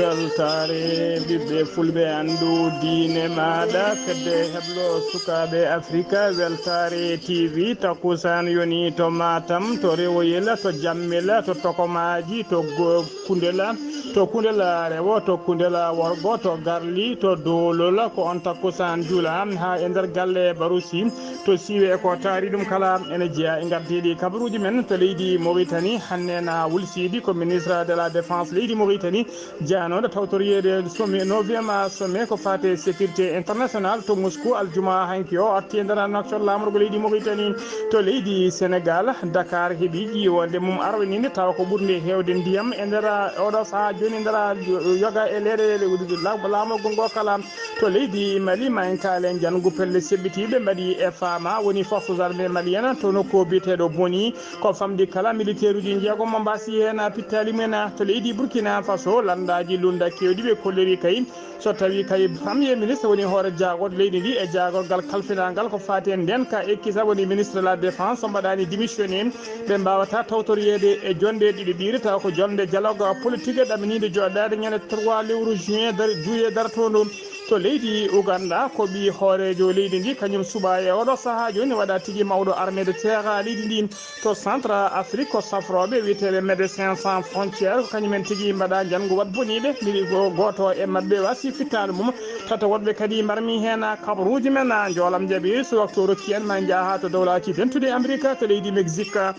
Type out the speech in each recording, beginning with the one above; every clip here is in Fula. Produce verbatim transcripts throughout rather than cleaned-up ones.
Weltaare ɓiɓɓe fulɓe, anndu diine maaɗa, fedde heblo sukaaɓe Afrika, weltaare T V, takkusaan yoni to Matam, to Rewoyel, to Jammel, to Tokomaaji, to Go-, Kundela, to Kundela Rewo, to Kundela Worgo, to Garli, to Doolol, ko on takkusaan juula haa e nder galle Barusi, to Siiwe, ko taari ɗum kala ene jeyaa e ngardiiɗi kabaruuji men to leydi Mauritanie. Hannde na wulsiidi ko ministre de la défense leydi Mauritanie, jaanooɗo tawtoriyeede sommet, neuvième sommet ko faate sécurité internationale to Moscou, aljuma hanki o, arti e nder Nouakchott, laamorgo leydi Mauritanie. To leydi Sénégal, Dakar heɓi ƴiiwonde mum arwaniinde, tawa ko ɓurnde heewde ndiyam e nder oɗo sahaa jooni, nder yoga e leyɗe laamorgo ngo kala. To leydi Mali, ma en kaalen janngu pelle seɓɓitiiɓe mbaɗi e Fama, woni forces armées maliennes, to nokku biyeteeɗo Boni. Ko famɗi kala, militeeruuji njeegom mo mbaasi heen pittaali mumen. To leydi Burkina Faso, lanndaaji lunnda keewɗi ɓe kolliri kay. So tawii kay Premier ministre woni hoore jaagorɗe leydi ndi e jaagorgal kalfinaangal ko faati e ndeenka e kisa, woni ministre de la défense, o mbaɗaani démissionné, ɓe mbaawataa tawtoriyeede e jonnde ɗiɗi ɗiire, tawa ko jonnde dialogue politique ɗaminiinde joɗɗaade ñande trois lewru juin dar-, juillet dartoondu. To leydi Uganda, ko ɓii hooreejo leydi ndi, kañum suɓaa e oɗo sahaa jooni, waɗa tigi mawɗo armée de terre leydi ndi. To Centre Afrique, ko safrooɓe wiyeteeɓe Médecins Sans Frontières, ko kañumen tigi mbaɗa njanngu waɗ boniiɓe. Miɗi go-, gooto e maɓɓe waasi fittaandu mum. Tata woɗɓe kadi mbarmi heen kabaruuji men, njoolam jaɓi, so waktu o rokki en, ma en njaha to Dowlaaji Dentuɗi Amerika, to leydi Mexique.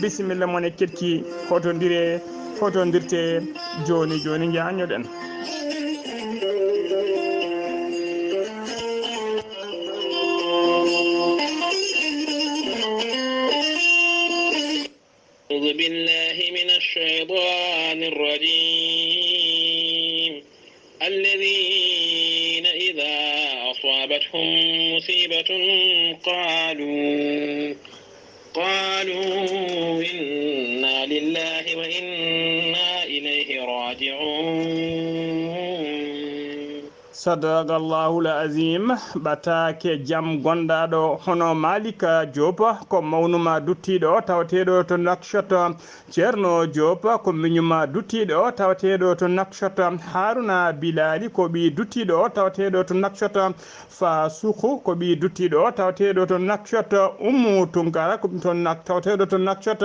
Bisimilla mon e keɗki, hotondiree, hotondirtee jooni jooni, njaanñoɗen. أعوذ بالله من الشيطان الرجيم. الذين إذا أصابتهم مصيبة قالوا، قالوا إنا لله وإنا إليه راجعون. Sadaqallahul azim. Ɓataake jam gonndaɗo hono Malika Diop, ko mawnuma duttiɗo tawateɗo to Nouakchott. Ceerno Diop ko miñuma duttiɗo tawateɗo to Nouakchott. Haruna Bilali ko ɓi duttiɗo tawateɗo to Nouakchott. Fa Suku ko ɓi duttiɗo tawateɗo to Nouakchott. Ummu Tunkara ko to Nak-, tawateɗo to Nouakchott.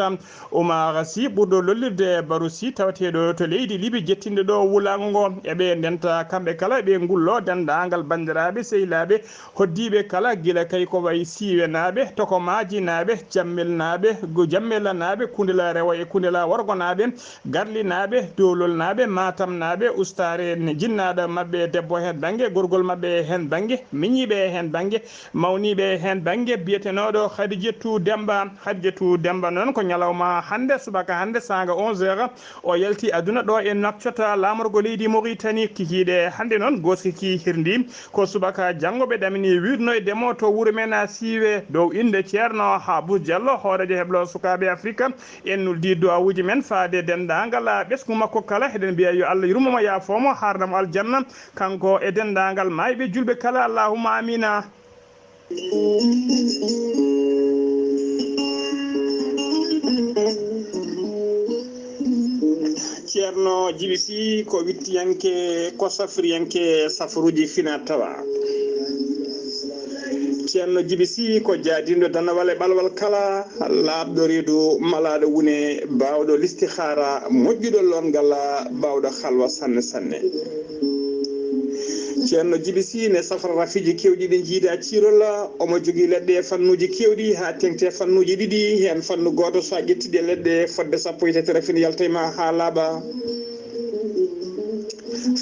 Oumar Sy ɓurɗo lollirde Baro Sy, tawateeɗo to leydi Libi, jettinɗo ɗo wulaango ngo. E ɓe ndenta kamɓe kala, ɓe ngullo denndaangal banndiraaɓe, sehilaaɓe, hoddiiɓe kala, gila kay ko wayi Siiwenaaɓe, Tokomaajinaaɓe, Jammelnaaɓe, go-, Jammelanaaɓe, Kundela Rewo e Kundela Worgonaaɓe, Garlinaaɓe, Dowlolnaaɓe, Matamnaaɓe, ustaare jinnaaɗo maɓɓe debbo heen bannge, gorgol maɓɓe heen bannge, miñiiɓe heen bannge, mawniiɓe heen bannge, biyetenooɗo Khadijatou Demba. Khadijatou Demba noon ko ñalawma hannde, subaka hannde, saanga onze heures, o yalti aduna ɗo e Nouakchott, laamorgo leydi Mauritanie. Kikiiɗe hannde noon, gooskiki hirndi ko subaka janngo ɓe ɗamini wiidunoyde mo to wuro men Siiwe, dow innde Ceerno Habous Diallo, hooreejo heblo sukaaɓe Afrika. En nuldi duwawuuji men faade denndaangal ɓesngu makko kala. Eɗen mbiya yo Allah yurmo mo, yaafo mo, haarna mo aljanna. Kanko e denndaangal maayɓe julɓe kala, allahumma amina. Ceerno Jibi Sy ko wittiyanke, ko safriyanke safaruuji fina tawa. Ceerno Jibi Sy ko jaadinɗo danawal e ɓalwal kala, laaɓɗo reedu, malaaɗo wune, baawɗo listihaara, moƴƴuɗo loongal, baawɗo halwa sanne sanne. Ceerno Jibi Sy ne safra rafiiji keewɗi ɗi njiida ciirol. Omo jogii leɗɗe e fannuuji keewɗi, haa teŋti e fannuuji ɗiɗi. Heen fannu gooto, so a ƴettii ɗe leɗɗe, fodde sappo e tati rafi ne yalta e ma haa laaɓa.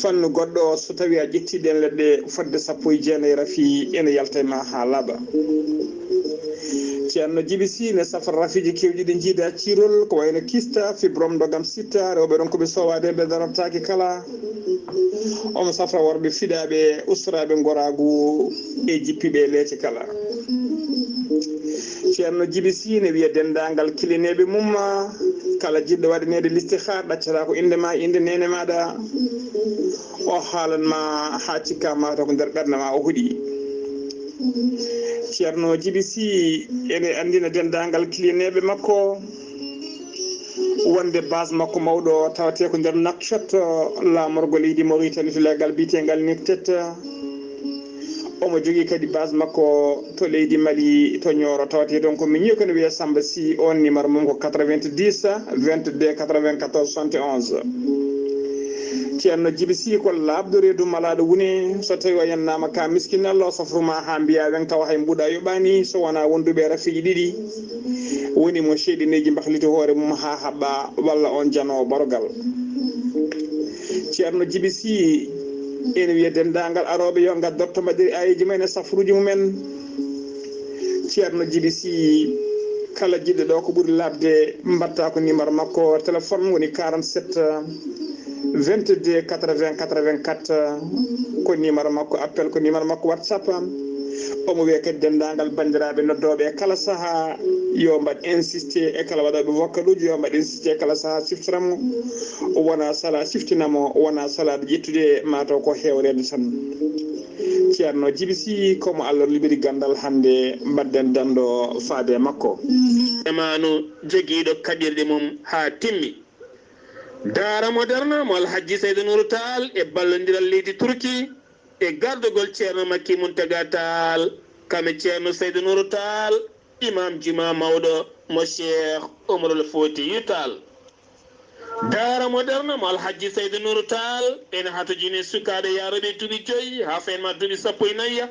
Fannu goɗɗo, so tawii a ƴettii ɗeen leɗɗe, fodde sappo e jeenayi rafi ene yalta e ma haa laaɓa. Ceerno Jibi Sy ne safra rafiiji keewɗi ɗi njiida ciirol, ko wayno kista, fibrom, ndogam sitta, rewɓe ronkuɓe soowaade ɓe darataake kala. Omo safra worɓe fiɗaaɓe, ustoraaɓe ngoraagu e jippiiɓe e leece kala. Ceerno Jibi Sy ne wiya denndaangal kilineeɓe mum, kala jiɗɗo waɗaneede listihaar, ɗaccataa ko innde ma, innde neene maaɗa, o haalan ma haa cikka ma taw ko nder ɓernde ma o hoɗi. Ceerno Jibi Sy ene anndina denndaangal kilineeɓe makko, Wonde base makko mawɗo tawetee ko nder Nouakchott, laamorgo leydi Mauritanie to leegal biyeteegal Niktet. Omo jogii kadi base makko to leydi Mali, to Nioro, tawetee toon ko miñiyo, ko no wiyee Samba Sy. On numéro mum ko quatre-vingt-dix, vingt-deux, quatre-vingt-quatorze, soixante et onze. Ceerno Jibi Sy ko laaɓɗo reedu malaaɗo wune. So tawii o yennaama ka miskin, Allah o safru ma haa mbiyaa weŋ, tawa hay mbuuɗa yoɓaani, so wonaa wonduɓe e rafiiji ɗiɗi. Woni mo ceeɗineeji mbahliti hoore mum haa haɓɓa, walla on janoowo barogal. Ceerno Jibi Sy, ene wiya denndaangal arooɓe yo ngaddoto mbaɗiri aayeeji mumen e safruuji mumen. Ceerno Jibi Sy, kala jiɗɗo ɗo ko ɓuri laaɓde, mbaɗta ko numéro makko téléphone woni quarante-sept, vingt-deux, quatre-vingts, quatre-vingt-quatre, ko numéro makko appel, ko numéro makko WhatsApp. Omo wiya kadi denndaangal banndiraaɓe noddooɓe e kala sahaa, yo mbaɗ insisté, e kala waɗooɓe vocal uji, yo mbaɗ insisté e kala sahaa, siftora mo, wona sala siftina mo, wona sala ƴettude, mataw ko hewreede tan. Ceerno Jibi Sy, ko mo Allah luɓiri ganndal hannde, mbaɗden danndo faade e makko. Jamaanu jogiiɗo kaɓirɗe mum haa timmi. Daara Moderna mo Alhajji Saydu Nuuru Taal e ballondiral leydi Turki e gardagol Ceerno Makki Muntaga Taal, kam e Ceerno Saydu Nuuru Taal, Imam Juma mawɗo mo Cheikh Omarul Fotiyu Taal. Daara Moderna mo Alhajji Saydu Nuuru Taal ene hatojini sukaaɓe yaarooɓe duuɓi joyi haa feen ma duuɓi sappo e nayi.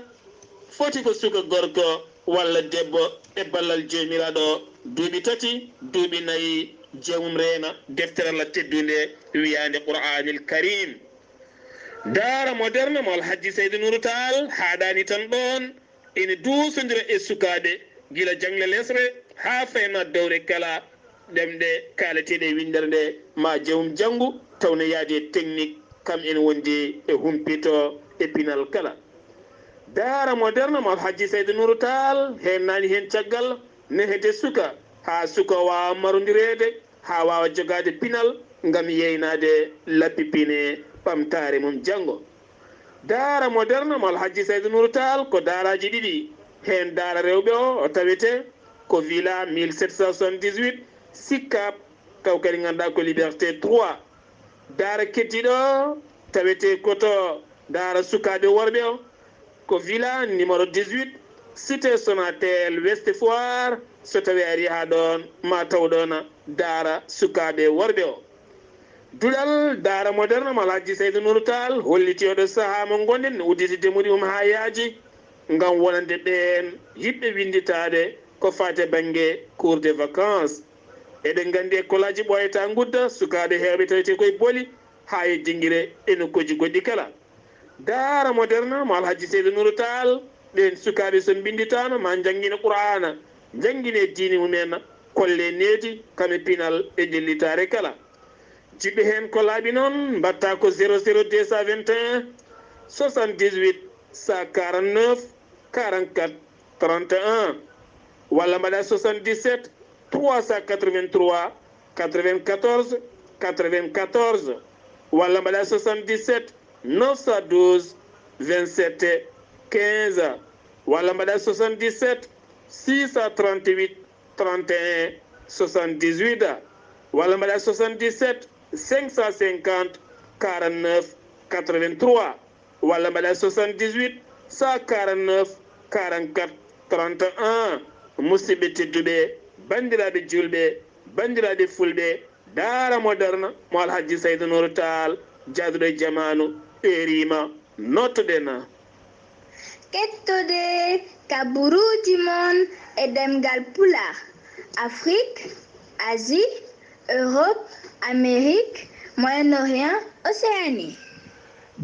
Foti ko suka gorko walla debbo e ballal Joomiraaɗo, duuɓi tati, duuɓi nayi, joomum reena deftere Allah teddunde wiyaande Qur'aanil Kariim. Daara Moderna mo Alhajji Saydu Nuuru Taal haaɗaani tan ɗoon, ene duusondira e sukaaɓe gila jaŋle lesre haa fayna dowre kala, ɗemɗe kaaleteeɗe e winndere nde ma jawum janngu, taw ne yaadi e technique, kam ene wondi e humpito e pinal kala. Daara Moderna mo Alhajji Saydu Nuuru Taal heennaani heen caggal nehete suka, haa suka waawa marondireede, haa waawa jogaade pinal ngam yeynaade lappi pine ɓamtaare mum janngo. Daara Moderna mo Alhajji Saydu Nuuru Taal ko daaraaji ɗiɗi, heen daara rewɓe o, o tawetee ko Villa mille sept cent soixante-dix-huit, Sicap, taw kadi ngannduɗaa ko Liberté trois. Daara keddiiɗo o tawetee ko to daara sukaaɓe worɓe o, ko Villa numéro dix-huit, Cité Sonatel, Ouest Foire. So tawii a arii haa ɗoon, ma taw ɗoon daara sukaaɓe worɓe o. Duɗal Daara Moderna mo Alhajji Saydu Nuuru Taal holliti oɗo sahaa mo ngonɗen, ne udditi demuɗi mum haa yaaji ngam wonande ɓeen yiɗɓe winnditaade ko faati e bannge cours de vacances. Eɗen nganndi ekkolaaji ɓooyataa ngudda, sukaaɓe heewɓe tawetee koye Boli haa e Dingire e nokkuuji goɗɗi kala. Daara Moderna mo Alhajji Saydu Nuuru Taal, ɓeen sukaaɓe so mbinnditaama ma njanngine Qur'aana, njanngine diine mumen, kolle needi, kam e pinal e ƴellitaare kala. Jiɗɓe heen ko laaɓi noon, mbaɗta ko zéro zéro deux cent vingt et un, soixante-dix-huit, cent quarante-neuf, quarante-quatre, trente et un, walla mbaɗa soixante-dix-sept, trois cent quatre-vingt-trois, quatre-vingt-quatorze, quatre-vingt-quatorze, walla mbaɗa soixante-dix-sept, neuf cent douze, vingt-sept, quinze, walla mbaɗa soixante-dix-sept, six cent trente-huit, trente et un, soixante-dix-huit, walla mbaɗa soixante-dix-sept, cinq cent cinquante, quarante-neuf, quatre-vingt-trois, walla mbaɗa soixante-dix-huit, cent quarante-neuf, quarante-quatre, trente et un. Musidɓe tedduɓe, banndiraaɓe juulɓe, banndiraaɓe fulɓe, Daara Moderna mo Alhajji Saydu Nuuru Taal, jaaduɗo e jamaanu, ɓeeriima, nottoɗen. Kettode kaburuuji mon e ɗemngal Pulaar, Afrique, Asie, Europe, Amérique, Moyen-Orient, Océanie.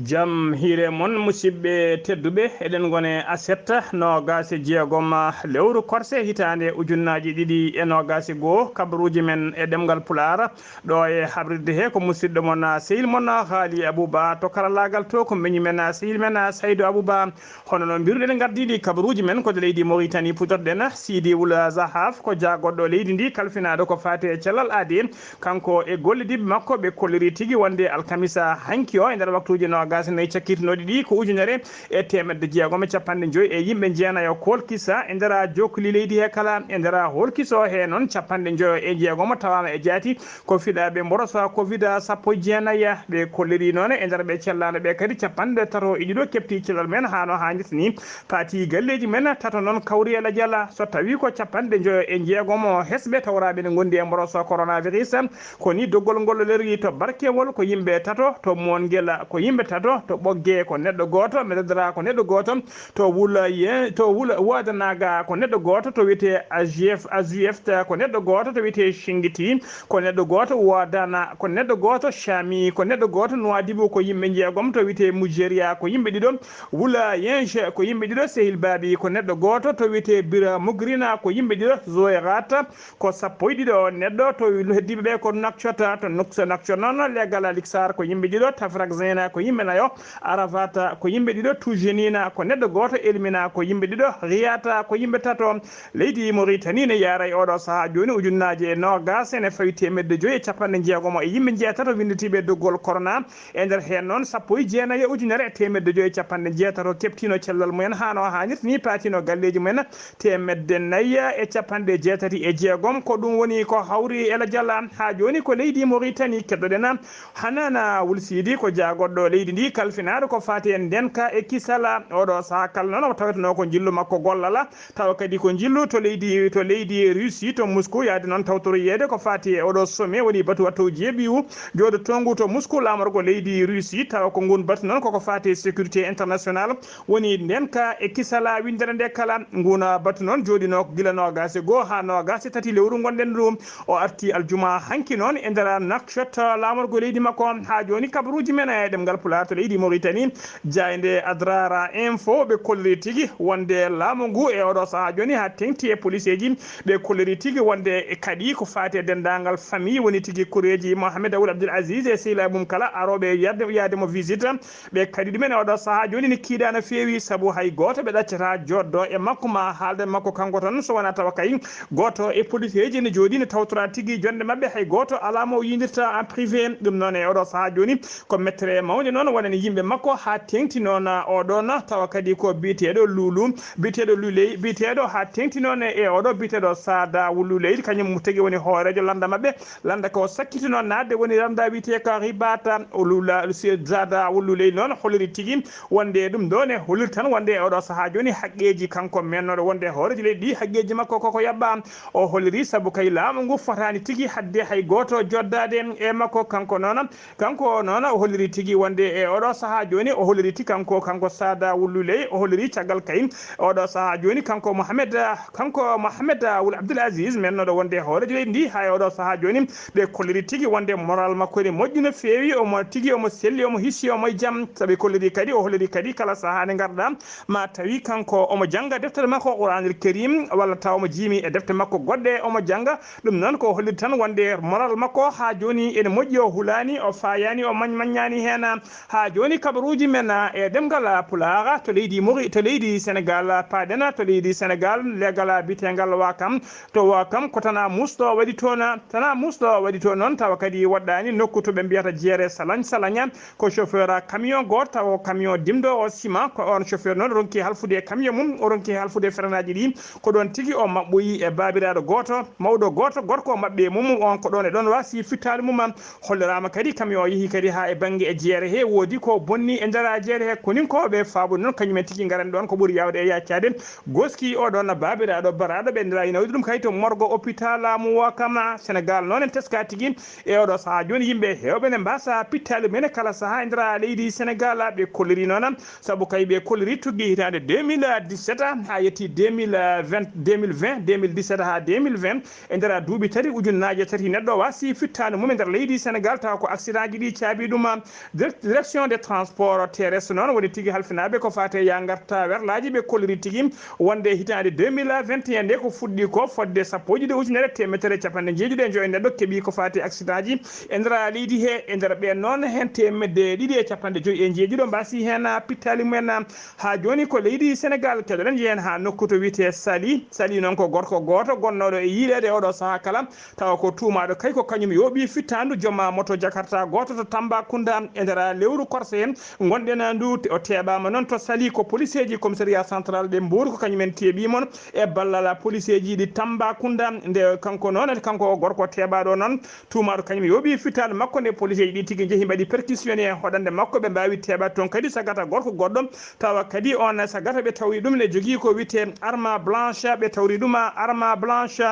Jam hiire mon, musidɓe tedduɓe, eɗen ngone aset noogaas e jeegom lewru korse hitaande ujunnaaji ɗiɗi e noogaas e goo, kabaruuji men e ɗemngal Pulaar. Ɗo e habrirde he ko musidɗo mon, sehil mon, Haali Abuba. To karallaagal to ko mbeñu men, sehil men, Saydu Abuba. Hono no mbiruɗen, ngardiiɗi kabaruuji men ko to leydi Mauritanie, putorɗen Sidi Wul Zahaf, ko jaagoɗɗo leydi ndi, kalfinaaɗo ko faati e cellal aadi. Kanko e gollidiiɓe makko, ɓe kolliri tigi wonde alkamisa hanki o e nder waktuuji no Gasi nayi cakkitinooɗi ɗi ko ujunere e teemedde jeegom e capanɗe joyi e yimɓe jeenayo kolkisa e ndera jokli leydi he kala. E ndera holkiso he noon capanɗe joyo e jeegomo tawaama e jaati ko fiɗaaɓe mboroso covid sappo e jeenayi. Ɓe kolliri noon e nder ɓe cellaano ɓe kadi capanɗe tato e ɗiɗo kepti cellal men haa no haanirta ni. Pati galleeji men tato noon kawri e lajal so tawi ko capanɗe joyo e jeegomo hesɓe tawraaɓe ne ngondi e mboroso coronavirus. Ko ni doggol ngol lerri to Barkewol ko yimɓe tato, to Mongela ko yimɓe tato, to Ɓogge ko neɗɗo gooto, Medadara ko neɗɗo gooto, to Wula Yen, to Wula Wadanaga ko neɗɗo gooto, to wiyetee A G F, A G F ta ko neɗɗo gooto, to wiyetee Shingiti ko neɗɗo gooto, Wadana ko neɗɗo gooto, Shami ko neɗɗo gooto, Nouadhibou ko yimɓe jeegom, to wiyetee Mujeria ko yimɓe ɗiɗo, Wula Yenche ko yimɓe ɗiɗo, Sehil Babi ko neɗɗo gooto, to wiyetee Bira Mugrina ko yimɓe ɗiɗo, Zoerat ko sappo e ɗiɗo neɗɗo, to heddiiɓe ɓe ko Nouakchott, to Nouakchott noon, Legal Alixar ko yimɓe ɗiɗo, Tafrak Zena ko yimɓe nayo, Arafat ko yimɓe ɗiɗo, Toujenina ko neɗɗo gooto, Elmina ko yimɓe ɗiɗo, Riyata ko yimɓe tato. Leydi Mauritanie ne yaara e oɗo sahaa jooni ujunnaaje e noogas ene fawi teemedde joyi e capanɗe jeegomo e yimɓe jeetato winnditiiɓe doggol corona. E nder heen noon, sappo e jeenayi e ujunere e teemedde joyi e capanɗe jeetato keɓtiino cellal mumen haa no haanirta ni, paatiino galleeji mumen teemedde nayi e capanɗe jeetati e jeegom. Ko ɗum woni ko hawri Ela Jalla. Haa jooni ko leydi Mauritanie keddoɗen. Hanana Wul Sidi ko jaagoɗɗo leydi ndi kalfinaaɗo ko faati e ndenka e kisala. Oɗo sahaa kala noon o tawetenoo ko njillu makko gollala. Tawa kadi ko njillu to leydi, to leydi Russie, to Moscou, yaade noon tawtoroyeede ko faati e oɗo sommet woni batu wattow jeeɓiwu jooɗotoongu to Moscou laamorgo leydi Russie. Tawa ko ngun batu noon koko faati e sécurité internationale woni ndenka e kisala winndere nde kala. Nguna batu noon jooɗinoo gila noogas e goo haa noogas e tati lewru ngonɗen ɗum. O arti aljuma hanki noon e nder Nouakchott laamorgo leydi makko. Haa jooni kabaruuji men e ɗemngal Pulaar to leydi Mauritanie, jaaynde Adrara Info, ɓe kolliri tigi wonde laamu ngu e oɗo sahaa jooni haa teŋti e poliseeji, ɓe kolliri tigi wonde e kadi ko faati e denndaangal famille woni tigi koreeji Mohamed Awul Abdul Aziz e sehilaaɓe mum kala arooɓe yaade, yaade mo visite. Ɓe kadi ɗumen e oɗo sahaa jooni ne kiiɗaa no feewi sabu hay gooto ɓe ɗaccataa jooɗdo e makko ma haalda e makko kanko tan so wonaa tawa kay gooto e poliseeji ne jooɗii ne tawtora tigi jonde maɓɓe hay gooto alaa mo o yindirta en privé. Ɗum noon e oɗo sahaa jooni ko mettere mawnde noon wonani yimɓe makko haa teŋti noon oɗon tawa kadi ko biyeteeɗo Luulu, biyeteeɗo Luley, biyeteeɗo haa teŋti noon e oɗo biyeteeɗo Sada Wululey, kañum tigi woni hooreejo lannda maɓɓe. Lannda ko sakkitino naatde woni lannda wiyetee ko Ribata. O Lula, Sada Wululey noon holliri tigi wonde ɗum ɗo ne holliri tan wonde e oɗo sahaa jooni haqqeeji kanko mennooɗo wonde hooreejo leydi ndi haqqeeji makko koko yaɓɓa. O holliri sabu kay laamu ngu fotaani tigi hadde hay gooto joddaade e makko kanko noon. Kanko noon o holliri tigi wonde e oɗo sahaa jooni o holliri tigi kanko, kanko Sada Wululey o holliri caggal kay oɗo sahaa jooni kanko Mohamed, kanko Mohamed Wul Abdul Aziz mennooɗo wonde hooreejo leydi ndi haa e oɗo sahaa jooni ɓe kolliri tigi wonde moral makko ene moƴƴi no feewi, omo tigi omo selli, omo hisi, omo e jam. Saɓe kolliri kadi, o holliri kadi kala sahaa nde ngarɗa ma tawi kanko omo jannga deftere makko Qur'anul Karim walla taw omo jiimi e defte makko goɗɗe omo jannga. Ɗum noon ko holliri tan wonde moral makko haa jooni ene moƴƴi, o hulaani, o faayaani, o mañ-, maññaani heen. Haa jooni kabaruuji men e ɗemngal Pulaar to leydi Mori-, to leydi Senegaal, paaɗen to leydi Senegaal, leegal biyeteengal Wakam. To Wakam ko tanaa musɗo waɗi toon, tanaa musɗo waɗi toon noon tawa kadi woɗɗaani nokku to ɓe mbiyata jeere Salañ Salaña. Ko chauffeur camion gooto tawa ko camion dimɗo o sima, ko oon chauffeur noon ronki halfude e camion mum, o ronki halfude frenaaji ɗi. Ko ɗoon tigi o maɓɓoyi e baabiraaɗo gooto, mawɗo gooto, gorko o maɓɓi e mum, oon ko ɗoon e ɗoon waasi fittaandu mum. Holliraama kadi camion o yehi kadi haa e bannge e jeere he woodi ko bonni e nder jeere he. Koninkooɓe faabude noon kañumen tigi ngaren ɗoon ko ɓuri yaawde e yaacaade. Goski o ɗoon baabiraaɗo baraaɗo ɓe ndira ina waɗi ɗum kay to morgo hôpital mo Wakam. Senegaal noon en teska tigi e oɗo sahaa jooni yimɓe heewɓe ne mbaasa pittaali mene kala sahaa e nder leydi Senegaal. Ɓe kolliri noon sabu kay ɓe kolliri tuggi hitaande deux mille dix-sept haa yetti deux mille vingt, deux mille vingt, deux mille dix-sept haa deux mille vingt. E nder duuɓi tati, ujunnaaje tati neɗɗo waasi fittaandu mum e nder leydi Senegaal, tawa ko accident ji ɗi caabi ɗum. Direct-, direction des transports terrestres noon woni tigi halfinaaɓe ko faati e ya ngarta werlaaji, ɓe kolliri tigi wonde hitaande deux mille vingt et un nde ko fuɗɗi ko fodde sappo e ɗiɗi ujunere teemedere capanɗe jeeɗiɗi e joy neɗɗo keɓi ko faati accident ji e nder leydi he. E nder ɓeen noon heen teemedde ɗiɗi e capanɗe joy e jeeɗiɗo mbaasi heen pittaali mumen. Haa jooni ko leydi Senegaal, keɗoɗen njehen haa nokku to wiyetee Saly. Saly noon ko gorko gooto gonnooɗo e yiileede e oɗo sahaa kala, tawa ko tuumaaɗo kay ko kañum yooɓi fittaandu joom moto Jakarta gooto to Tambacounda e nder lewru Korse en ngonɗen ndu o teɓama noon to Sali, ko policeeji commissariat central ɗe Mbour ko kañumen teɓi mon e ballal policeeji ɗi Tambacounda. Nde kanko noon kanko o gorko teɓaɗo noon tuumaɗo kañum yooɓi fitaal makko nde policeeji ɗi tigi njehi mbaɗi perquisitionné hoɗande makko ɓe mbawi teɓat toon kadi sagata gorko goɗɗo tawa kadi on sagata ɓe tawi ɗum ne jogii ko wiyte arme blanche ɓe tawri ɗum arme blanche.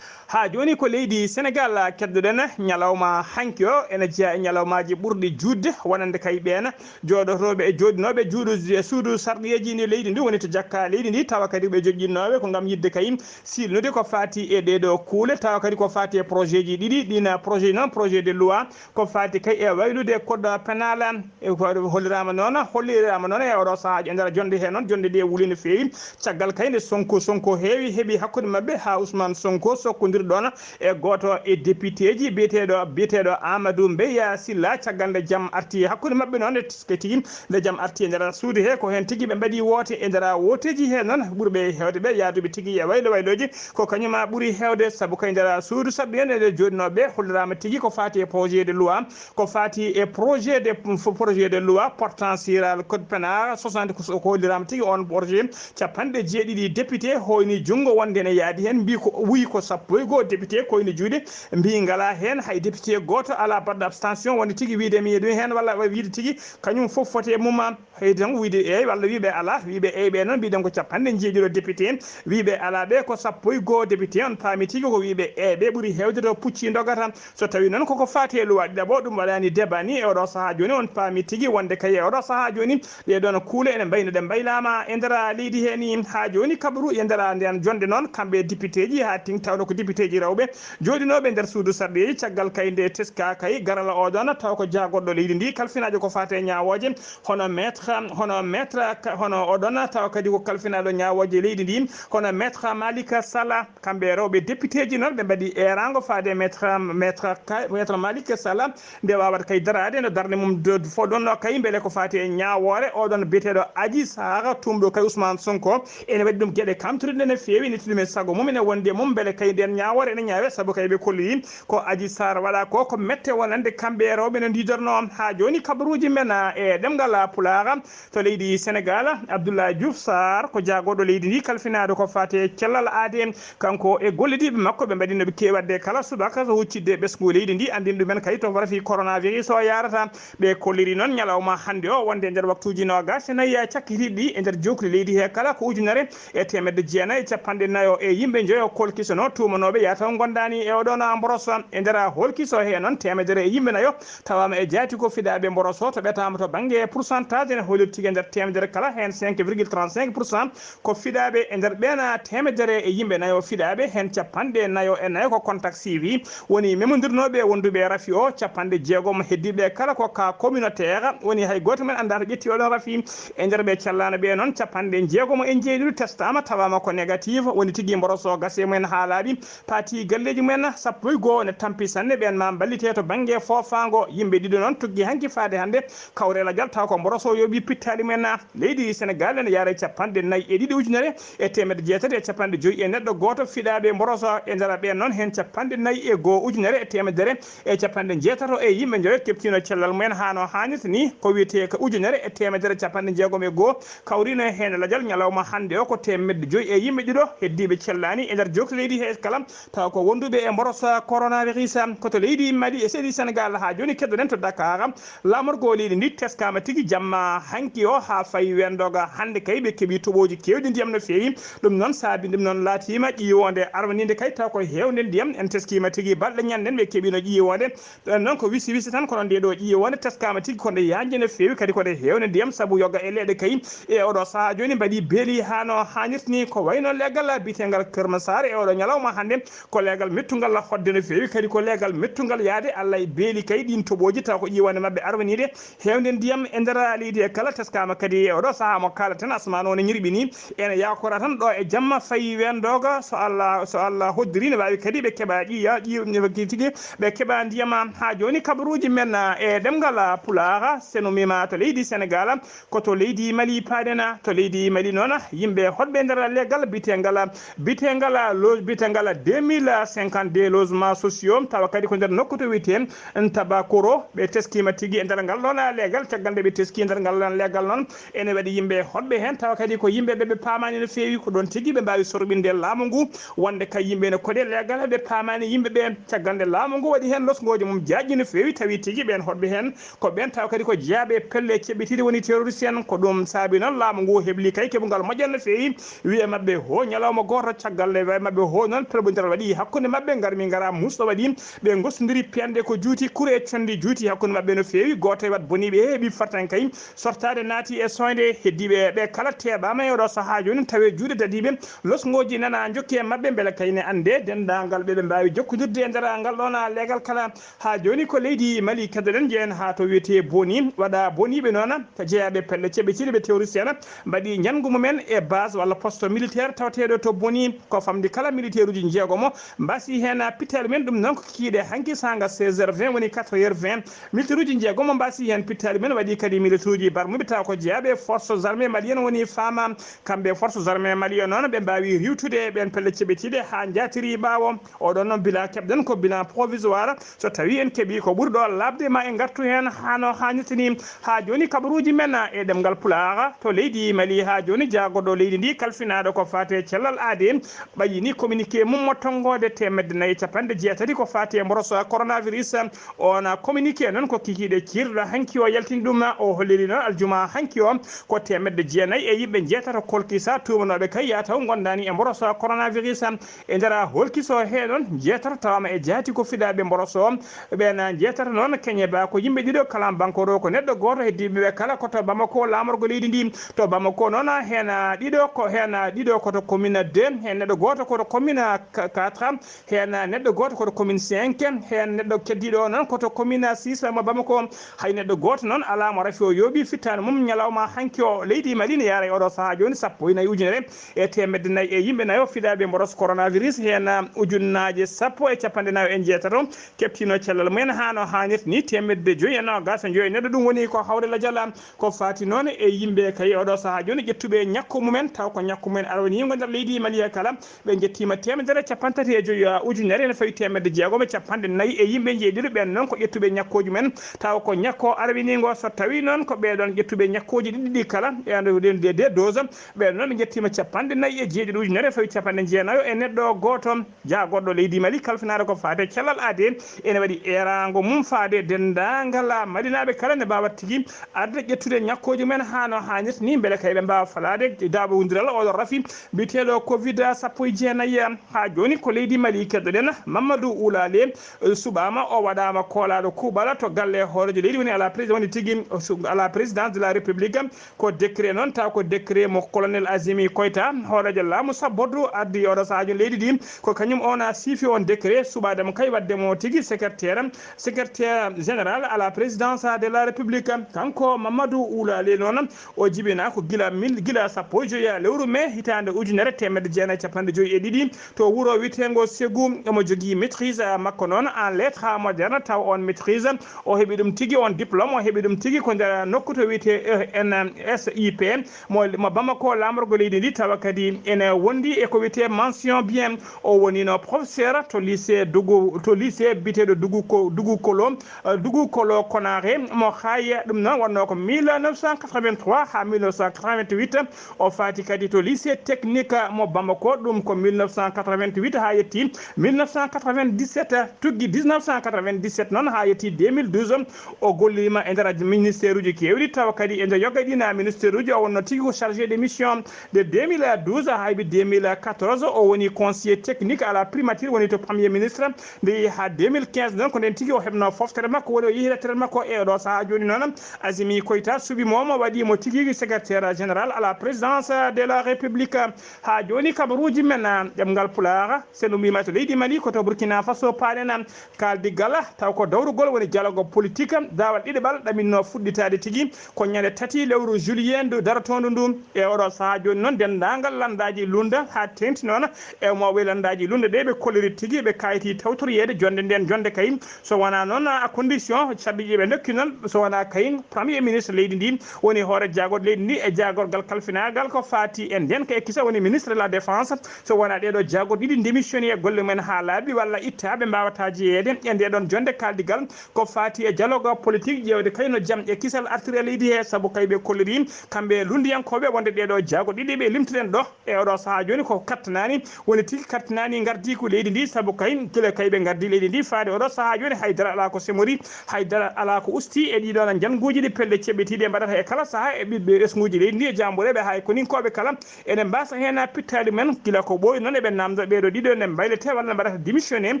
Haa jooni ko leydi Senegal keddoɗen ñalawma hanki o ene jeyaa e ñalawmaaji ɓurɗi juutde wonande kay ɓeen jooɗotooɓe e jooɗinooɓe juuɗo e suudu sarɗiyeeji ndi leydi ndi woni to jakka leydi ndi tawa kadi ɓe joƴƴinnooɓe ko ngam yiɗde kay silnude ko faati e ɗee ɗoo kuule tawa kadi ko faati e projet ji ɗiɗi ɗin projet noon projet de loi ko faati kay e waylude code pénal e ko holliraama noon holliraama noon e oɗo sahaaji e nder jonde hee noon jonde ɗe wuli no feewi. Caggal kay nde Sonko Sonko heewi heɓi hakkunde maɓɓe haa Ousmane Sonko sokkondir ɗoon e gooto e député ji biyeteeɗo biyeteeɗo Amadou Mbeya Sylla caggal nde jam arti hakkunde maɓɓe noon e tigi nde jam arti e nder suudu he ko heen tigi ɓe mbaɗi woote e nder wooteeji he noon ɓurɓe heewde ɓe yaaduɓe tigi e waylo waylooji ko kañuma ɓuri heewde sabu kay nder suudu saɗɗo en e joɗinooɓe holliraama tigi ko faati e projet de loi ko faati e projet de projet de loi portant sur le code pénal soixante ko holliraama tigi on projet capanɗe jeeɗiɗi député hoyni junngo wonde ene yaadi heen mbi ko wuyi ko sappo e goo député koyni juuɗe mbi ngala heen hay député gooto alaa baɗɗo abstention wonde tigi wiide mi yeɗu heen walla wiide tigi kañum fof foti e mum hay tan wiyde eey walla wiyɓe alaa wiyɓe eey ɓe noon mbiɗen ko capanɗe jeeɗiɗo député wiyɓe alaa ɓe ko sappo e goo député on paami tigi ko wiyɓe eey ɓe ɓuri heewde to pucci dogata so tawi noon koko faati e luwaaɗi ɗaɓo ɗum waɗani débat ni e oɗo sahaa jooni on paami tigi wonde kay e oɗo sahaa jooni ɗee ɗoon kuule ene mbayno ɗe mbaylaama e nder leydi hee ni haa jooni kabaruuji e nder nden jonde noon kamɓe député ji haa tin tawno ko député ji rewɓe jooɗinooɓe nder suudu sarɗeeji caggal kay nde teska kay garala oɗon taw ko jaagoɗɗo leydi ndi kalfinaajo ko faati e ñaawooje hono maître hono maître hono oɗon taw kadi ko kalfinaaɗo ñaawooje leydi ndi hono maître Malick Sall kamɓe rewɓe député ji noon ɓe mbaɗi eeraango faade maître maître maître Malick Sall nde waawata kay daraade no darnde mum fof ɗon kay mbele ko faati e ñaawoore oɗon biyeteeɗo Adji Sarr tuumɗo kay Ousmane Sonko ene waɗi ɗum geɗe kamtoriɗe no feewi neti ɗum e sago mum ene wondi e mum mbele kay nden ñaawoore ene ñaawe sabu kay ɓe kolli ko Adji Sarr waɗa ko ko mette wonande kamɓe e rewɓe no ndidorno haa jooni kabaruuji men e ɗemngal Pulaar to leydi Senegal Abdoulaye Diouf Sarr ko jaagoɗo leydi ndi kalfinaɗo ko fate cellal aade kanko e gollediɓe makko ɓe mbaɗino ɓe kewadde kala subaka so huccidde ɓesngu leydi ndi andin ɗumen kadi to rafi coronavirus o yarata ɓe kolliri noon ñalawma hannde o wonde e nder waktuuji nogas e nayi cakkitiɗi e nder jokli leydi he kala ko ujunere e temedde jeenayi e capanɗe nayo e yimɓe njoyo kolkisono tumanooɓe yataw gondaani e oɗon mboroso e nder holkiso he noon temedere e yimɓe nayo tawama e jaati ko fiɗaaɓe mboroso to ɓetama to bannge pourcentage ene holliri tigi e nder temedere kala heen cinq virgule trente-cinq pour cent ko fiɗaaɓe e nder ɓeena temedere e yimɓe nayo fiɗaaɓe heen capanɗe nayo e nayo ko contact suivi woni memondirnooɓe wonduɓe rafi o capanɗe jeegom heddiɓe kala ko ka communautaire woni hay gooto men annda to ƴetti oɗon rafi e nder ɓe callano ɓe noon capanɗe jeegomo e jeeɗiɗo testama tawama ko négative woni tigi mboroso gase mumen haa laaɓi paati galleeji mumen sappo e goo ne tampi sanne ɓeen ma mballite to bannge foofaango yimɓe ɗiɗo noon tuggi hanki faade hannde kawre lajal taw ko mboroso yooɓi pittaali mumen leydi Senegal ene yaara e capanɗe nayi e ɗiɗi ujunere e temedde jeetati e capanɗe joyi e neɗɗo gooto fiɗaaɓe mboroso e nder ɓeen noon heen capanɗe nayi e goo ujunere e temedere e capanɗe jeetato e yimɓe njoyo keɓtino cellal mumen haa no haanirta ni ko wiyetee ko ujunere e temedere capanɗe jeegom e goo kawrino heen lajal ñalawma hannde o ko temedde joyi e yimɓe ɗiɗo heddiiɓe cellaani e nder jokki leydi he kala taw ko wonduɓe e mborosa coronavirus ko to leydi Mali e seydi Senegal haa jooni keddoɗen to Dakar laamorgo leydi ndi teskama tigi jamma hanki o haa fayi wendoga hannde kay ɓe keɓi toɓoji kewɗi ndiyam no feewi ɗum noon saabi ɗum noon laatima ƴiwonde arwaninde kay taw ko hewde ndiyam en teskima tigi balɗe ñanden ɓe keɓino ƴiwonde ɗon noon ko wisi wisi tan kono nde ɗo ƴiwonde teskama tigi ko nde yaajde no feewi kadi ko nde hewde ndiyam saabu yoga e leɗɗe kay e oɗo saaha joni mbaɗi beeli ha no hannirta ni ko wayno leggal biyetegal Keur Massar e oɗo ñalawma hannde ko leegal mettugal hodde no feewi kadi ko leegal mettugal yaade Allah e beeli kay ɗin toɓoji taw ko ƴiwande mabɓe arwanide hewde ndiyam e nder leydi e kala teskama kadi e oɗo saaha mo kalaten asmane o ne ñirɓini ene yakora tan ɗo e jamma fayi wendoga so Allah so Allah hoddiri ne wawi kadi ɓe keɓa ƴiya ƴiya tigi ɓe keɓa ndiyam ha joni kabaruji men e ɗemgal Pulaar seno mima to leydi Senegal ko to leydi Mali paɗen to leydi Mali noon yimɓe hoɗɓe nder leggal bitegal bitegal lo bitegal deux mille cinquante-deux logements sociaux, tawa kadi ko nder nokku to wiyetee Tabakoro. Ɓe teskiima tigi e nder ngal ɗoon leegal. Caggal nde ɓe teski e nder ngal ɗoon leegal noon, ene waɗi yimɓe hoɗɓe heen, tawa kadi ko yimɓe ɓe ɓe paamaani no feewi, ko ɗoon tigi ɓe mbaawi sorɓinde laamu ngu, wonde kay yimɓe ene koɗi e leegal, ɓe paamaani yimɓe ɓe. Caggal nde laamu ngu waɗi heen losngooji mum jaajɗi no feewi, tawi tigi ɓeen hoɗɓe heen ko ɓeen tawa kadi ko jeyaaɓe e pelle ceɓɓitiiɗe, woni terroriste en. Ko ɗum saabi noon laamu ngu hebli kay keɓungal moƴƴal no feewi, wiye maɓɓe ho ñalawma gooto, caggal nde wiye maɓɓe ho noon pelɓondiral waɗi hakkunde maɓɓe, ngarmi ngara musɗo waɗi, ɓe ngostondiri peenɗe ko juuti, kure e conndi juuti hakkunde maɓɓe no feewi. Gooto e waɗ boniiɓe heeɓi fartaŋ kay sortaade naati e soynde, heddiiɓe ɓe kala teeɓaama e oɗo sahaa jooni tawi e juuɗe dadiiɓe, losngooji nana njokki e maɓɓe mbele kay ne annde denndaangal ɓe ɓe mbaawi jokkondirde e nder ngal ɗoon leegal kala. Haa jooni ko leydi Mali keddoɗen, njehen haa to wiyetee Boni, waɗa boniiɓe noon, ko jeyaaɓe pelle ceɓɓitiiɗe ɓe terroriste en, mbaɗi njanngu mumen e base walla poste militaire tawateeɗo to Boni, ko famɗi kala militaire uji njeegomo, mbasi heen pittaali men, ɗum noon ko kikiiɗe hanki saanga seize heures vingt woni quatre heures vingt, militaire uji njeegomo mbasi heen pittaali men, waɗi kadi militaire uji barmuɓe tawa ko jeyaaɓe forces armées maliennes woni faama, kamɓe forces armées maliennes noon ɓe mbaawi riiwtude ɓeen pelle ceɓɓitiiɗe haa njaatiri ɓaawo. Oɗon noon bilan keɓɗen ko bilan provisoire. So tawii en keɓii ko ɓuri ɗo laaɓde, ma en ngartu heen haa no haanirta ni. Haa jooni kabaruuji men e ɗemngal Pulaar to leydi Mali, haa jooni jaagorɗo leydi ndi kalfinaaɗo ko faati e cellal aadee ɓayyini communiqué mum mo tonngoode teemedde nayi e cappanɗe jeetati ko faati e mboros coronavirus. Oon communiqué noon ko kikiiɗe ciirɗo hanki o yaltini ɗum. O holliri noon aljuma hanki o ko teemedde jeenayi e yimɓe njeetato kolkisa tuumanooɓe kay yaa taw ngondaani e mboros coronavirus. E nder holkiso hee noon, njeetato tawaama e jaati ko fiɗaaɓe mboros o. Ɓeen njeetato noon, keñe ba ko yimɓe ɗiɗo, kala bankoro ko neɗɗo gooto, heddiiɓe ɓe kala ko to Bamako, laamorgo leydi ndi. To Bamako noon, heen ɗiɗo ko, heen ɗiɗo ko to commune deux, heen neɗɗo gooto ko to commune qu-, quatre, heen neɗɗo gooto ko to commune cinq, heen neɗɗo keddiiɗo o noon ko to commune six mo Bamako. Hay neɗɗo gooto noon alaa mo rafi o yooɓi fittaandu mum ñalawma hanki o. Leydi Mali ne yaara e oɗo sahaa jooni sappo e nayi ujunere e teemedde nayi e yimɓe nayo fiɗaaɓe mboros coronavirus, heen ujunnaaje sappo e cappanɗe nayo e njeetato keɓtiino cellal mumen haa no haanirta ni, teemedde joyi e noogaas e joyi neɗɗo. Ɗum woni ko hawre lajal ko faati noon e yimɓe kay oɗo sahaa jooni ƴettuɓe ñakku mumen, taw ko ñakku mumen arwaniingo nder leydi Mali e kala. Ɓe njettiima teemedere cappanɗe tati e joyi ujunere ene fawi teemedde jeegom e cappanɗe nayi e yimɓe njeeɗiɗo. Ɓeen noon ko ƴettuɓe ñakkooji men, tawa ko ñakko arwiniingo. So tawii noon ko ɓee ɗoon ƴettuɓe ñakkooji ɗiɗi ɗi kala, e nder ɗeen ɗe deux dose, ɓeen noon ɓe njettiima cappanɗe nayi e jeeɗiɗi ujunere fawi cappanɗe jeenayo e neɗɗo gooto. Jaagorɗo leydi Mali kalfinaaɗo ko faati e cellal aadee ene waɗi eeraango mum faade denndaangal Malinaaɓe kala ne mbaawa tigi arde ƴettude ñakkooji men haa no haanirta ni, mbele kay ɓe mbaawa falaade daaɓowondiral oɗo rafi biyeteeɗo covid sappo e jeenayi. Haa jooni ko leydi Mali keddoɗen, Mamadou Oulale, eh, suɓaama, o waɗaama koolaaɗo kuuɓal to galle hooreejo leydi, woni à la présidence, woni tigi, su-, à la présidence de la République. Ko décret noon, taw ko décret mo colonel Azimi Koyta, hooreejo laamu sabbordu, addi oɗo sahaa jooni leydi ndi. Ko kañum on a siifi on décret, suɓaade mo kay waɗde mo tigi secrétaire, secrétaire général à la présidence de la République. Kanko Mamadou Oulale noon, o jibinaa ko gila mil, gila sappo e joyi lewru mai hitaande ujunere teemedde jeenayi e cappanɗe joyi e ɗiɗi to wuro wiyeteengo Ségou. Omo jogii maîtrise makko noon en lettres modernes, taw on maîtrise o heɓi ɗum tigi, on diplôme o heɓi ɗum tigi ko nder nokku to wiyetee E N S I P mo, mo Bamako, laamorgo leydi ndi, tawa kadi ene wondi e ko wiyetee mention bien. O wonino professeur to lycée Dougou, to lycée biyeteeɗo Dougou Ko-, Dougou Kolo, eh, Dougou Kolo Konaré, mo Haye. Ɗum noon wonnoo ko mille neuf cent quatre-vingt-trois haa mille neuf cent quatre-vingt-huit. O faati kadi to lycée technique mo Bamako, ɗum ko mille neuf cent quatre-vingt-huit haa yetti mille neuf cent quatre-vingt-dix-sept, tuggi dix-neuf cent quatre-vingt-dix-sept noon haa yetti deux mille douze. O golliima e nder ministère uji keewɗi, tawa kadi e nder yoga ɗi na ministère uji, o wonno tigi ko chargé de mission. De deux mille douze haa heɓi deux mille quatorze, o woni conseiller technique à la primature, woni to premier ministre. Nde yehi haa deux mille quinze noon, ko nden tigi o heɓno foftere makko, woni o yehi retraite makko. E oɗo sahaa jooni noon, Azimi Koyta suɓi mo, mo waɗi mo tigi secrétaire général à la présidence de la République. Haa jooni kabaruuji men, ah, ɗemngal Pulaar, so en ummiima to leydi Mali, ko to Burkina Faso paaɗen. Kaaldiggal taw ko dawrugol woni dialogue politique, daawal ɗiɗaɓal ɗaminno fuɗɗitaade tigi ko ñande tati lewru juillet ndu darotoondu ndu. E oɗo sahaa jooni noon, denndaangal lanndaaji lunnda haa teeŋti noon e mooɓe lanndaaji lunnda ɗe, ɓe kolliri tigi ɓe kaayti tawtoriyeede jonnde nden, jonnde kay, so wonaa noon à condition caɗeele ɗe ɓe ndokki noon, so wonaa kay premier ministre leydi ndi woni hoore jaagorɗe leydi ndi e jaagorgal kalfinaagal ko faati e ndeenka e kisa, woni ministre de la défense. So wonaa ɗee ɗoo jaagorɗe ɗiɗi démissionné e golle mumen haa laaɓi walla itta, ɓe mbaawata jeyeede e ndee ɗoon jonnde kaaldigal ko faati e dialogue politique, ƴeewde kay no jam e kisal artiri e leydi he, sabu kay ɓe kolliri kamɓe lunndiyankooɓe wonde ɗee ɗoo jaago ɗiɗi ɓe limtuɗen ɗo e oɗo sahaa jooni ko kattanaani, woni tigi kattanaani ngardiigu leydi ndi, sabu kay gila kay ɓe ngardi leydi ndi faade oɗo sahaa jooni hay dara alaa ko semori, hay dara alaa ko usti e ɗii ɗoon njannguuji ɗi pelle ceɓɓitiiɗi e mbaɗata e kala sahaa e ɓiɓɓe ɓesnguuji leydi ndi e jaambureeɓe haa e koninkooɓe kala. Ene mbaasa heen pittaali men, gila ko ɓooyi noon eɓe naamndo ɓee ɗoo ɗiɗo ne mbayletee walla mbaɗata démissionné,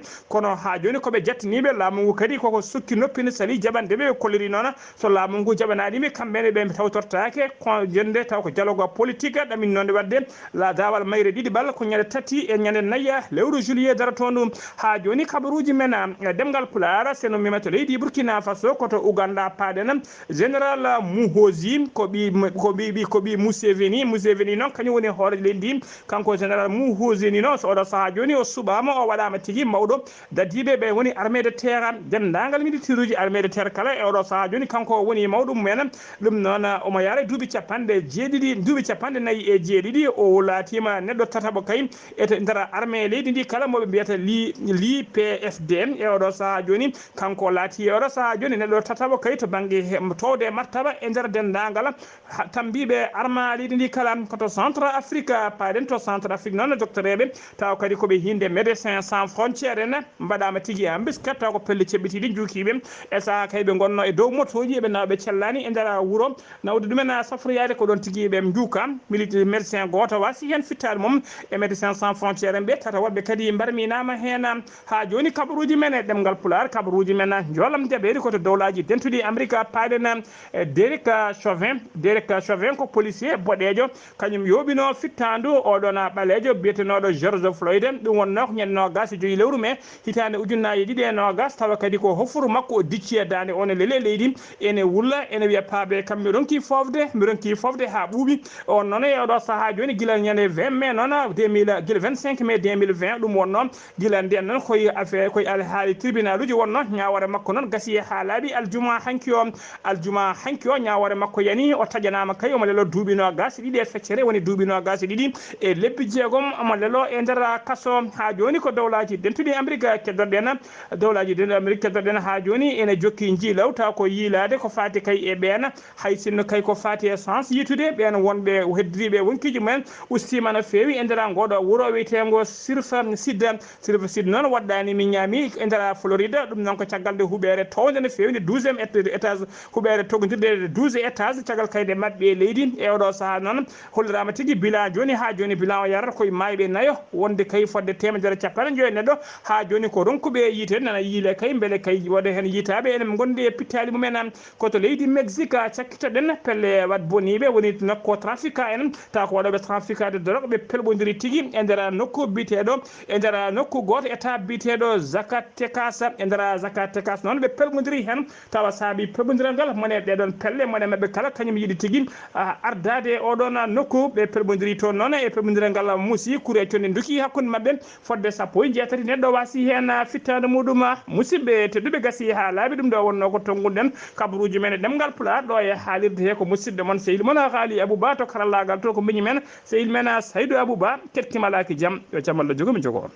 kono haa jooni ko ɓe jattiniiɓe. Laamu ngu kadi koko sukki noppi ne salii jaɓande ɓe, ɓe kolliri noon so laamu ngu jaɓanaani ɓe, kamɓe ne ɓe tawtortaake ko jonnde taw ko dialogue politique ɗaminnoonde waɗde la daawal mayre ɗiɗi bal ko ñande tati e ñande nayi lewru juillet darotoondu. Haa jooni kabaruuji men e ɗemngal Pulaar, so no mbiimi to leydi Burkina Faso, ko to Uganda paaɗen. Général Muhoozi ko ɓii, ko ɓii, ɓii, ko ɓii Museveni. Museveni noon kañum woni hooreejo leydi ndi. Kanko Général Muhoozi ni noon, so oɗo sahaa jooni o suɓaama, o waɗaama tigi mawɗo. Dadiiɓe ɓe woni armée de terre, denndaangal militaire uji armée de terre kala e oɗo sahaa jooni, kanko o woni mawɗo mumen. Ɗum noon, omo yaara e duuɓi capanɗe jeeɗiɗi, duuɓi capanɗe nayi e jeeɗiɗi. O laatiima neɗɗo tataɓo kay e to nder armée leydi ndi kala, mo ɓe mbiyata li, li P F D e oɗo sahaa jooni. Kanko o laati e oɗo sahaa jooni neɗɗo tataɓo kay to bannge he, towde e martaba e nder denndaangal ha, tambiiɓe armée leydi ndi kala. Ko to Centre Afrique, paaɗen to Centre Afrique noon, docteur eɓe taw kadi ko ɓe hiinde Médecins Sans Frontières en mbaɗaama tigi e Ambiskat, taw ko pelle ceɓɓitiiɗi njuukiiɓe. E sahaa kay ɓe ngonno e dow motooji, eɓe nawa ɓe cellaani e nder wuro, nawde ɗumen safroyaade ko ɗoon tigi ɓe njuuka. Militaire médecin gooto wasi heen fittaade mum e Médecins Sans Frontières en ɓe tata woɓɓe kadi mbarminaama heen. Haa jooni kabaruuji men e ɗemngal Pulaar, kabaruuji men njoolam jaɓeede ko to dowlaaji dentuɗi Amerika paaɗen e Derek Chauvin. Derek Chauvin ko policier boɗeejo, kañum yooɓino fittaandu oɗon ɓaleejo biyetenooɗo George Floyd. Ɗum wonnoo ko ñande noogaas e joyi lewru mee hitaande ujunnaji ɗiɗi e noogaas, tawa kadi ko hofuru makko o dicci e daande o ne leli e leydi, ene wulla, ene wiya paabe kam mi ronki foofde, mi ronki foofde haa ɓuuɓi. On noon e oɗo sahaa jooni gila ñande vingt mai noon, deux mille, gila vingt-cinq mai deux mille vingt ɗum wonnoo. Gila ndeen noon koye affaire, koye alhaali tribunal uji wonnoo. Ñaawoore makko noon gasi haa laaɓi aljuma hanki o. Aljuma hanki o ñaawoore makko yani, o taƴanaama kay omo leloo duuɓi noogaas e ɗiɗi e feccere, woni duuɓi noogaas e ɗiɗi e lebbi jeegom omo leloo e nder kaso. Haa jooni ko dowlaaji dentuɗi Amerika keddoɗen, dowlaaji dentuɗi Amerika keddoɗen haa jooni ene jokki njiilaw, taw ko yiilaade ko faati kay e ɓeen. Hay sinno kay ko faati e chance yitude ɓeen wonɓe heddiriiɓe wonkiiji mumen ustiima no feewi e nder ngooɗo wuro wiyeteengo Sirfa Sidda. Sirfa Sidda noon waɗɗaani mi ñaami e nder Florida, ɗum noon ko caggal nde huɓeere townde no feewi, nde douzième éta-, étage, huɓeere togondirde douze étage, caggal kay nde maɓɓe e leydi. E oɗo sahaa noon holliraama tigi bilan jooni haa jooni, bilan o yarata koye maayɓe nayo, wonde kay fodde teemedere capanɗe joyi neɗɗo. Haa jooni ko ronkuɓe yiite nana yiile kay, mbele kay waɗa heen yiitaaɓe enen ngonndi e pittaali mumen. Ko to leydi Mexique cakkitoɗen pelle wat boniiɓe, woni nokku trafiquant en, taw ko waɗooɓe trafiquant de drogue, ɓe pelɓondiri tigi e nder nokku biyeteeɗo, e nder nokku gooto état biyeteeɗo Zacatecas. E nder Zacatecas noon ɓe pelɓondiri heen, tawa saabi pelɓondiral ngal mone ɗee ɗoon pelle, mone maɓɓe kala kañum yiɗi tigi, ah, ardaade e oɗon nokku. Ɓe pelɓondiri toon noon e pelɓondiral ngal muusi, kure conde nduki hakkunde maɓɓe. Fodde sappo e jeetati neɗɗo wasi heen fittaandu muɗum. Musidɓe tedduɓe, gasi haa laaɓi, ɗum ɗo wonnoo ko tonnguɗen kabaruuji men e ɗemngal Pulaar ɗo e haalirde he ko musidɗo mon sehil mon Haali Abou Ba, to karallaagal to ko mbeñi men sehil men Saydou Abou Ba. Kettima laaki jam, yo jam Allah jogo mi jogo on.